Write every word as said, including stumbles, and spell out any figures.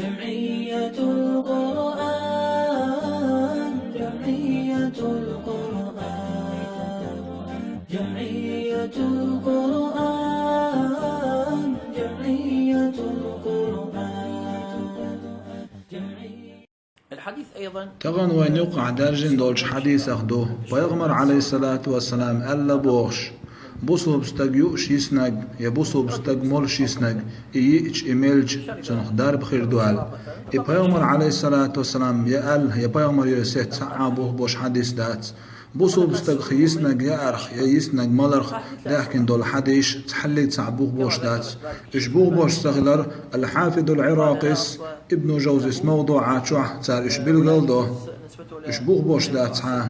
جمعية القرآن، جمعية القرآن، جمعية القرآن، جمعية القرآن. الحديث أيضًا. Тахана вайна юкъахь даьржина долчу хьадисах ду, пайхамар, Ӏалайхиссалату вассалам, аьлла бохуш: «Бусулба стаг юуш йиснарг я бусулба стаг молуш йиснарг, и йиъча, и мелча, цунах дарба хир ду», аьлла. И пайхамар, Ӏалайхиссалату вассалам, я аьлла, я пайхамар йоьсет цхьа а бух бош хьадис дац. Бусулба стагах йиснарг яарх я йиснарг маларх даьхкина долу хьадисаш цхьаллиг цхьа бух бош дац. Уьш бух бош ца хилар, Ал-Хьафидул Ӏиракъис, Ибну Жавзис МавдуӀа чохь цара уьш билгал до. Уьш бух бош дац цхьа,